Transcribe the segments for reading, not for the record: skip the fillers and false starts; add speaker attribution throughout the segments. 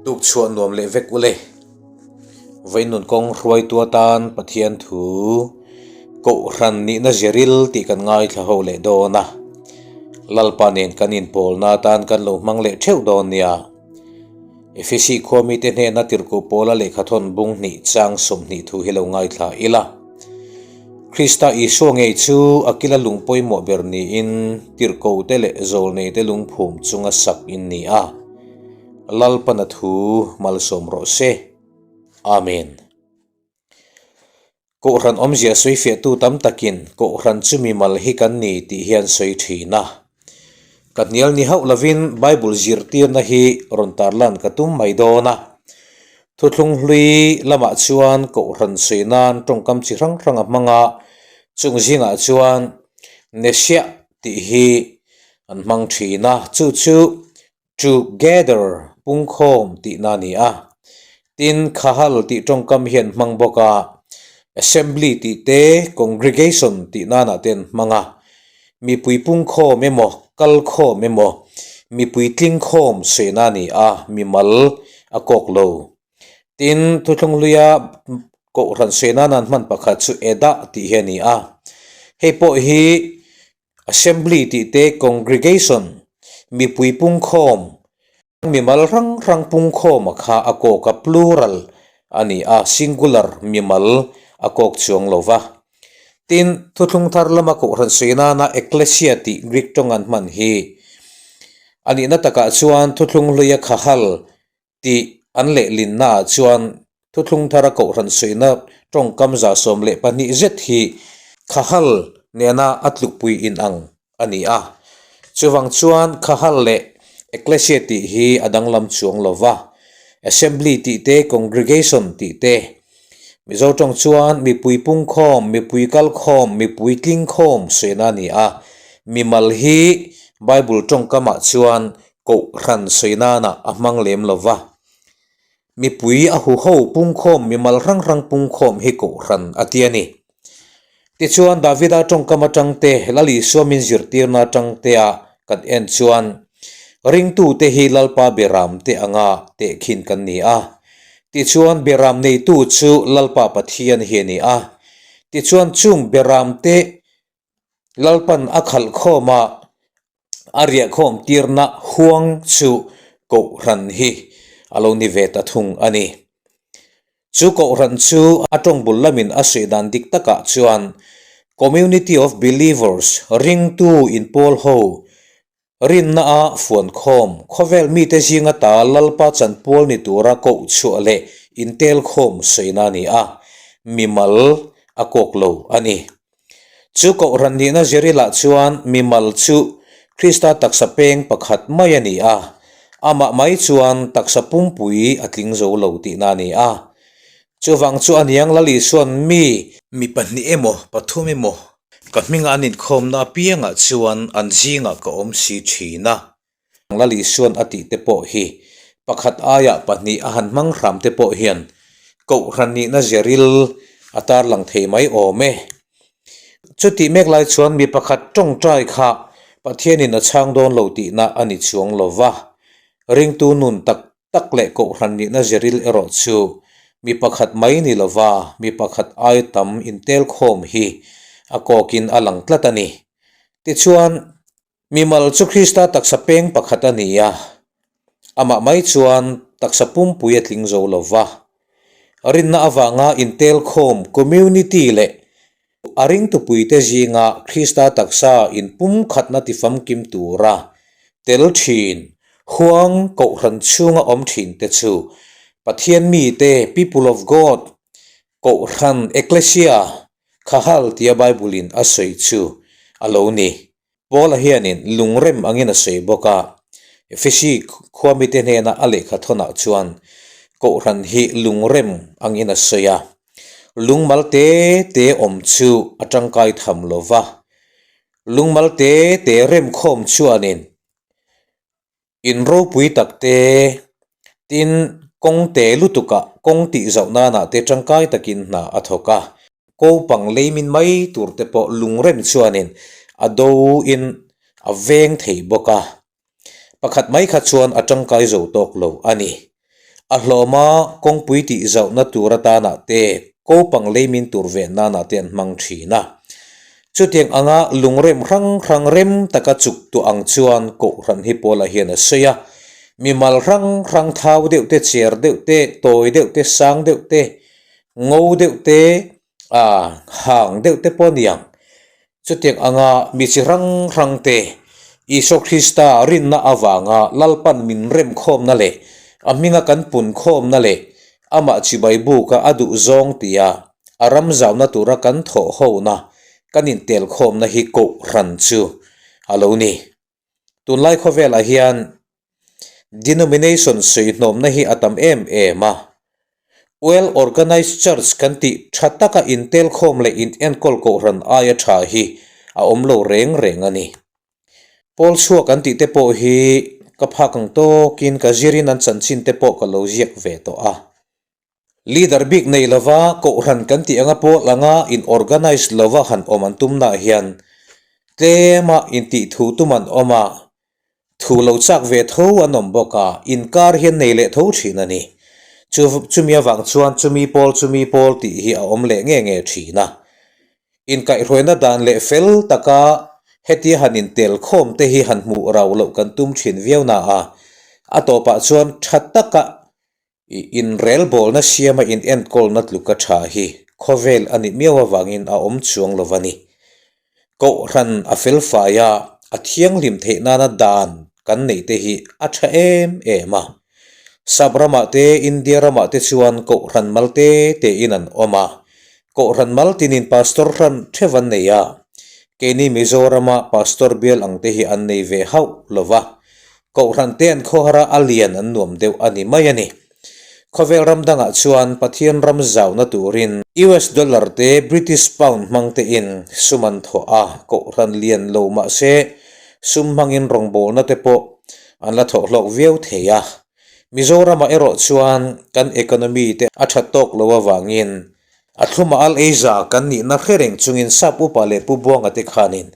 Speaker 1: Tuk chhuah nuam leh vek ule. Vawiin nun kawng hruaitu atan Pathian thu Kohhran nihna ziril tih kan ngaithla ho leh dawn a. Lalpa nen kan inpawlna atan kan lo hmang leh theuh dawn nia. Efesi khua mite hnena tirhkoh pawla lehkhathawn bung hnih chang 20 thu hi lo ngaithla ila. Krista Isua ngei chu a kila lung pawimawh ber niin tirhkoh te leh zawlnei te lungphum chunga sak in ni a. Lalpana thu malsawm rawh se. Amen. Kohhran awmzia sawifiahtu tam takin Kohhran chu mimal hi kan ni tih hian sawi thin a. Ka hnial ni hauh lovin Bible zirtirna hi rawn tarlan ka tum mai dawn a. Thuthlung hlui lamah chuan Kohhran sawi nan tawngkam chi hrang hrang a hmang a, chung zingah chuan Nesiah tih hi an hmang thin a, chu chu To gather, pungkhawm tihna a ni a. Tin, khahal tih tawngkam hi an hmang bawk a, assembly tih te, congregation tih nanah te an hmang a. Mipui pungkhawm emaw, kalkhawm emaw, mipui tlingkhawm sawiina a ni a, mimal a kawk lo. Tin, thuthlung hluia kohhran sawi nana an hman pakhat chu edah tih hi a ni a. Hei pawh hi Assembly tih te Congregation, mipui pungkhawm, mimal hrang hrang pungkhawm a kha a kawk a, plural a ni a, singular, mimal, a kawk chuang lo va. Tin, thuthlung thar lama kohhran sawi nana ekklesia tih Greek tawng an hman hi a nihna takah chuan thuthlung hluia khahal tih an lehlinnaah chuan thuthlung thara kohhran suihna tawngkam 12 zet hi Khahal nena a tlukpui inang a ni a. Chuvang chuan Khahal leh Ekklesia tih hi a danglam chuang lo va, Assembly tih te, Congregation tih te. Mizo tawng chuan mipui pungkhawm, mipui kalkhawm, mipui tlingkhawm suihna a ni a. Mimal hi Bible tawngkamah chuan Kohhran sawi nanah a hmang lem lo va. Mipui a huho pungkhawm mimal hrang hrang pungkhawm hi Kohhran a ti a ni. Tichuan Davida tawngkam atang te, Lal Isua min zirtirna atang tea kan en chuan ringtute hi Lalpa Beram te anga tehkhin kan ni a. Tichuan Beram neitu chu Lalpa Pathian hi a ni a. Tichuan chung Beram te Lalpan a khalh khawm a, a riah khawm tirna huang chu Kohhran hi a lo ni ve ta thung a ni. Chu Kohhran chu a tawng bul lamin a sawi dan dik takah chuan Community of Believers, ringtu inpawl ho, rinna a fuan khawm, khawvel mite zinga ta Lalpa chanpual ni tura koh chhuah leh intel khawm sawina a ni a, mimal a kawk lo a ni. Chu kohhran nihna Zirilah chuan mimal chu Krista taksa peng pakhat mai a ni a, amah mai chuan taksa pumpui a tling zo lo tihna a ni a. Chuvang chu aniang Lal Isua'n mi, mi pahnih emaw pathum emaw ka hminga an inkhawmna apiangah chuan an zingah ka awm si thin a. Lal Isua'n a tih te pawh hi pakhat aiah pahnih a han hmang hram te pawh hian Kohhran nihna zeril a tarlang thei mai awm e. Chutih mek lai chuan mi pakhat tawngtai kha Pathianin a chhang dawn lo tihna a ni chuang lo va, ringtu nun tak tak leh Kohhran nihna zeril erawh chu mi pakhat mai ni lova mi pakhat ai tam intelkhawm hi a kawkin a lang tlat a ni. Tichuan. Mimal chu Krista taksa peng pakhat a ni a, amah mai chuan taksa pumpui a tling zo lo va. Rinna avanga intelkhawm community leh a ringtupuite zinga Krista taksa inpumkhatna tifamkim tura tel thin huang kohhran chhunga awm thinte chu Pathian mite, people of God, kohhran, ekklesia, khahal tia Bible-in a sawi chu a lo ni. Paula hianin lungrem angin a sawi bawk a, Efesi khua mite hnena a lehkha thawnah chuan Kohhran hi lungrem angin a sawi a. Lungmal te te awm chu a tangkai tham lo va, lungmal te te remkhawm chuanin In ropui tak te, tin kawng te lutukah kawng tih zauh nanah te tangkai takin hna a thawk a. Kopang leimin mai tur te pawh lungrem chuanin a do in a veng thei bawk a. Pakhat mai kha chuan a tangkai zo tawk lo a ni. A hlawma kawngpui tih zauhna tur atanah te, kopang lei min tur ve nanah te an hmang thin a. Chutiang anga lungrem hrang hrang rem taka chuk tuah ang chuan Kohhran hi Paula hian a sawi a. Mimal hrang hrang thau deuh te, cher deuh te, tawi deuh te, sang deuh te, ngo deuh te, A hang deuh te pawh a ni ang. Chutiang anga mi chi hrang hrang te Isua Krista rinna avanga Lalpan min remkhawmna leh a hminga kan punkhawmna leh amah chibai buka a duh zawng tia a ram zauna tura kan thawh hona kan intelkhawmna hi kohhran chu a lo ni. Tunlai khawvelah hian denomination sawihnawmna hi a tam em em a, well organised church kan tih tha taka intelkhawm leh inenkawl kohhran aia tha hi a awm lo reng reng a ni. Pawl chhuak an tih te pawh hi ka phak ang tawkin ka zirin an chanchin te pawh ka lo ziak ve tawh a. Leader bik nei lova kohhran kan tih anga pawl anga in organize lova han awm an tumnaah hian tlema intih thu tum an awm a, thu lo chak ve tho an awm bawk a, inkar hian nei leh tho thin a ni. Chu chumi avang chuan chumi pawl chumi pawl tih hi a awm leh nge nge thin a. Inkaihhruaina dan leh fel taka hetia han intel khawm te hi han hmuh rau loh kan tum thin viau na a, a tawpah chuan tha taka I inrelbawlna siama inenkawlna tluka tha hi khawvel a nih miau avangin a awm chuang lo va ni. Kohhran a felfai a, a thianghlim theih nana dan kan neih te hi a tha em em a. Sap ramah te, India ramah te chuan kohhran mal te tein an awm a. Kohhran mal tinin pastor hran theuh an nei a. Keini Mizorama pastor bial ang te hi an nei ve hauh lo va. Kohhran te an khawhar a, a lian an nuam deuh a ni mai a ni. Khawvel ram dangah chuan Pathian ram zauna turin US dollar te British pound hmang tein sum an thawh a, kohhran lian lo mahse sum hmangin rawngbawlna te pawh an la thawh hlawk viau thei a. Mizoramah erawh chuan kan economy te a tha tawk lo avangin A thluma al eiza kan nihna hre reng chungin Sap upa leh Pu Buanga te khanin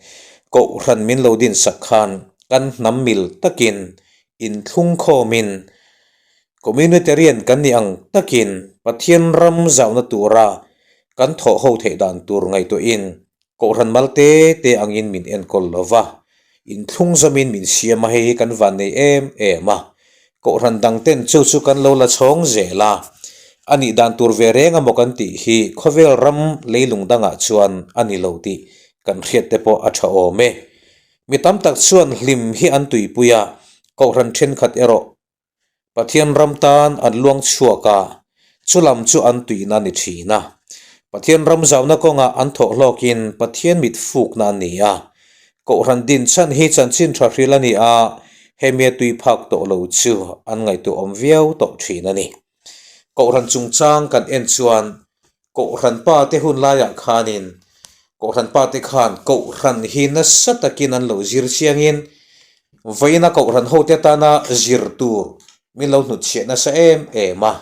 Speaker 1: Kohhran min lo dinsak khan kan hnam mil takin inthlung khawmin Communitarian kan nih ang takin Pathian ram zauhna tura kan thawh ho theih dan tur ngaihtuahin Kohhran mal te te angin min enkawl lo va, inthlung zawmin min siam a, hei hi kan van nei em em a. Kohhran dang ten chu chu kan lo la chhawng zel a, a nih dan tur ve reng amaw kan tih hi khawvel ram leilung dangah chuan a ni lo tih kan hriat te pawh a tha awm e. Mi tam tak chuan hlim hi an tuipui a, kohhran thenkhat erawh Pathian ram tan an luang chhuak a, chulam chu an tuihna a ni thin a. Pathian ram zauna kawngah an thawh hlawkin Pathian mit fukna a ni a. Kohhran din chhan hi chanchin tha hril a ni a, hemia tui phak tawh lo chu an ngaihtuahawm viau tawh thin a ni. Kohhran chungchang kan en chuan Kohhran pa te hun laiah khanin Kohhran pa te khan Kohhran hi nasa takin an lo zir chiangin vawiina Kohhran hote atana zir tur min lo hnutchhiah nasa em em a.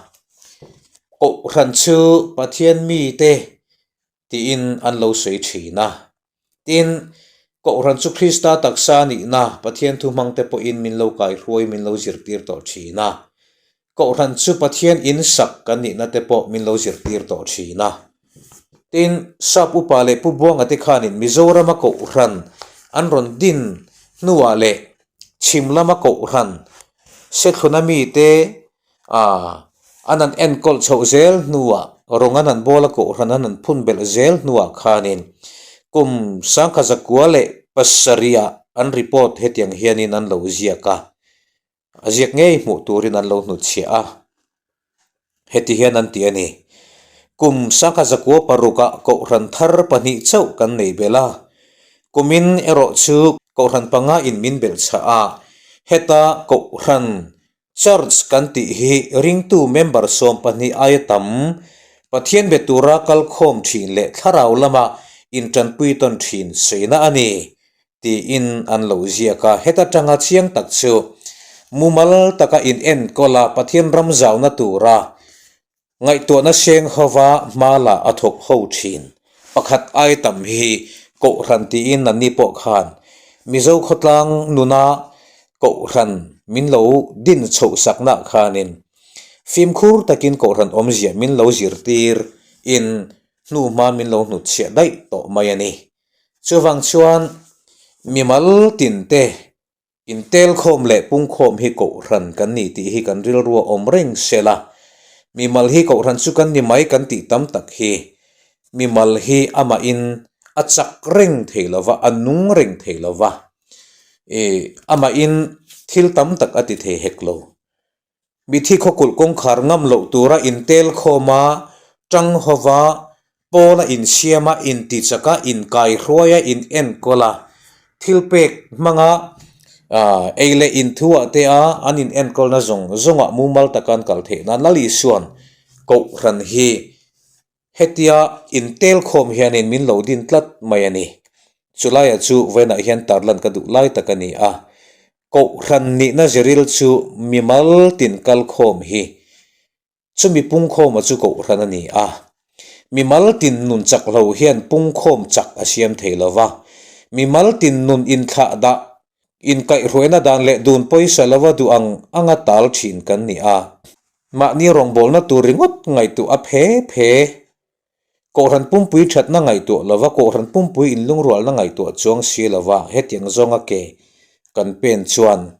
Speaker 1: Kohhran chu Pathian mite tiin an lo sawi thin a. Tin, Kohhran chu Krista taksa nihna Pathian thu hmangte pawhin min lo kaihruai min lo zirtir tawh thin a. Kohhran chu Pathian in sak kan nihna te pawh min lo zirtir tawh thin a. Tin, Sap upa leh Pu Buanga te khanin Mizorama Kohhran an rawn din hnuah leh chhim lama Kohhran Sethluna mite A, an han enkawl chhoh zel hnuah rawng an han bawl a kohhran an han phun belh zel hnuah khanin kum sangkha zakua leh pasarihah an report hetiang hianin an lo ziak a, a ziak ngei hmuh turin an lo hnutchhiah a, heti hian an ti a ni. Kum sangkha zakua parukah kohhran thar pahnih chauh kan nei belh a, kumin erawh chu kohhran panga in min belh chhah a, heta kohhran Church kan tih hi ringtu member 12 aia tam Pathian be tura kalkhawm thin leh thlarau lama intanpui tawn thin sawiina a ni tiin an lo ziak a. Heta tanga chiang tak chu mumal taka inenkawl a Pathian ram zauna tura Ngaihtuahna seng hova hma la a thawk ho thin. Pakhat ai tam hi Kohhran tiin anni pawh khan Mizo khawtlang nuna Kohhran min lo din chhoh sakna khanin. Fimkhur takin Kohhran awmzia min lo zirtir in hnuhma min lo hnutchhiah daih tawh mai a ni. Chuvang chuan mimal tinte intelkhawm leh pungkhawm hi Kohhran kan ni tih hi kan rilru a awm reng sela, mimal hi Kohhran chu kan ni mai kan tih tam tak hi mimal hi amahin a chak reng thei lova, a nung reng thei lova, ih amahin thil tam tak a ti thei hek lo. Mithi khawkulh kawngkhar ngam loh tura intel khawma tang hova pawla insiama intichaka inkaihruaia inenkawl a, thil pek hmanga ei leh inthuah te a an inenkawlna zawng zawngah mumal taka an kal theih nan Lal Isuan Kohhran hi Hetia intel khawm hianin min lo din tlat mai a ni. Chulaiah chu vawiinah hian tarlan ka duh lai tak a ni a. Kohhran nihna ziril chu mimal tin kal khawm hi chumi pungkhawma chu kohhran a ni a. Mimal tin nun chak lo hian pungkhawm chak a siam thei lo va. Mimal tin nun inthlah dah inkaihhruaina dan leh dun pawisa lova duh ang anga tal thin kan ni a. Mahni rawngbawlna tur ringawt ngaihtuah a phe phe. Kohhran pumpui thatna ngaihtuah lova kohhran pumpui inlungrualna ngaihtuah chuang si lova hetiang zawnga ke kan pen chuan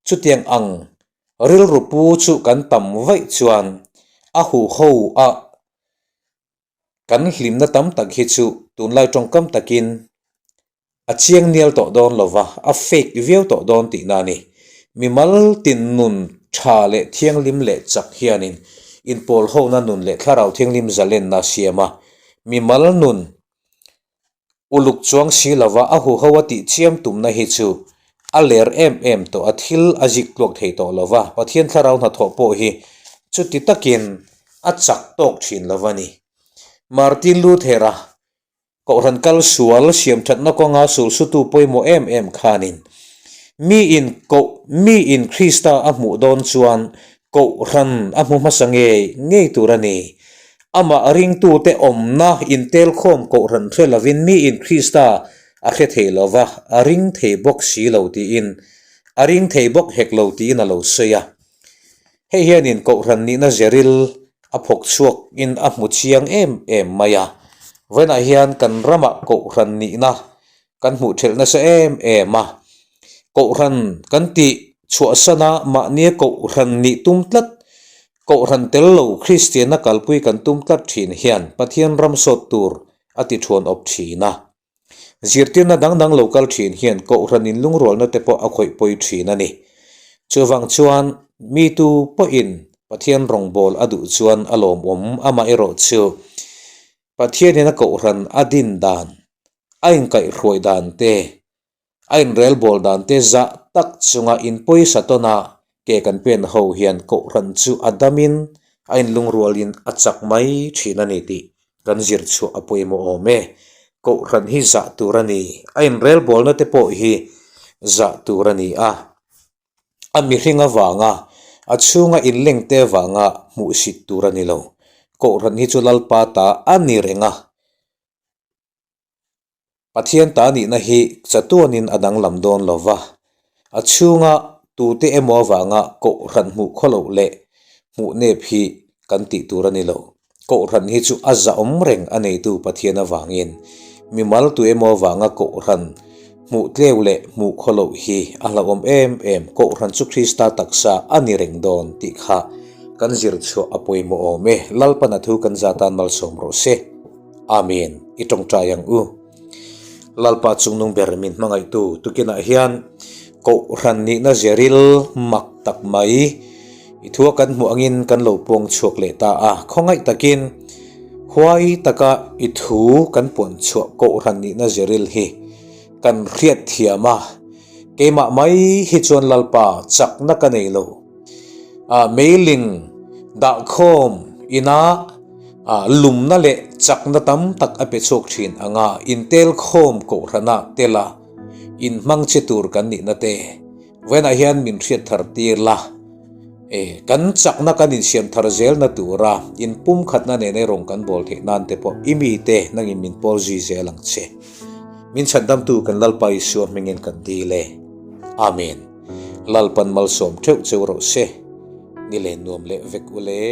Speaker 1: chutiang ang rilru pu chu kan tam vaih chuan a huho a Kan hlimna tam tak hi chu tunlai tawngkam takin a chiang nial tawh dawn lo va, a fake viau tawh dawn tihna a ni. Mimal tin nun tha leh thianghlim leh chak hianin inpawlhona nun leh thlarau thianghlim zalenna a siam a. Mimal nun uluk chuang si lova a huho a tih chiam tumna hi chu a ler em em tawh a, thil a zik tluak thei tawh lova, Pathian thlarau hnathawh pawh hi chuti takin a chak tawk thin lo a ni. Martin Luther-a Kohhran kal sual siam thatna kawnga sulsutu pawimawh em em khanin miin koh miin Krista a hmuh dawn chuan Kohhran a hmu hmasa ngei ngei tur a ni. Amah ringtute awmna intelkhawm Kohhran hre lovin miin Krista a hre thei lo va, a ring thei bawk si lo tiin a ring thei bawk hek lo tiin a lo sawi a. Hei hianin Kohhran nihna zeril a phawk chhuakin a hmu chiang em em mai a. Vawiinah hian kan ramah Kohhran nihna kan hmuh thelh nasa em em a. Kohhran kan tih chhuahsan a mahnia Kohhran nih tum tlat, Kohhran tel lo Kristianna kalpui kan tum tlat thin hian Pathian ram sawt tur a ti thuan awp thin a. Zirtirna dang dang lo kal thin hian Kohhran in lungrualna te pawh a khawih pawi thin a ni. Chuvang chuan mi tu pawhin Pathian rawngbâwl a duh chuan a lawmawm amaherawh chu Pathianin a Kohhran a din dan, a inkaihhruai dan te, A inrelbawl dan te zah tak chunga inpawisa tawn a ke kan pen ho hian Kohhran chu a damin a inlungrualin a chak mai thin a ni tih kan zir chhuah a pawimawh awm e. Kohhran hi zah tur a ni. A inrelbawlna te pawh hi zah tur a ni a. A mihring avanga a chhunga inlengte avanga hmuhsit tur a ni lo. Kohhran hi chu Lalpa ta a ni reng a. Pathian ta nihna hi chatuanin a danglam dawn lo va, a chhunga tute emaw avanga Kohhran hmuh khaw loh leh hmuh nep hi kan tih tur a ni lo. Kohhran hi chu a zahawm reng a neitu Pathian avangin mimal tu emaw avanga Kohhran hmuh tleu leh hmuh khaw loh hi a hlauhawm em em. Kohhran chu Krista taksa a ni reng dawn tih kha kan zir chhuah a pawimawh awm e. Lalpan a thu kan za tan malsawm rawh se. Amen. I tawngtai ang u. Lalpa chungnung ber min hmangaihtu tukinah hian Kohhran nihna zeril mak tak mai i thua kan hmuh angin kan lo puang chhuak leh ta a. Khawngaih takin huai taka i thu kan puan chhuah Kohhran nihna zeril hi kan hriat thiam a. Keimah mai hi chuan Lalpa chakna ka nei lo. A meiling dahkhawm ina Ah, lumna leh chakna tam tak a pe chhuak thin ang a, intelkhawm kohhrana tela inhmang che tur kan nihna te vawiinah hian min hriat thar tir la. E, kan chakna kan insiam thar zelna tura inpumkhatna nena i rawn kan bawl theih nan te pawh i mite nangin min pawl zui zel ang che. Min chhandamtu kan Lalpa Isua hmingin kan dil e. Amen. Lalpan malsawm theuh cheu rawh se. Ni len nuam leh vek u le.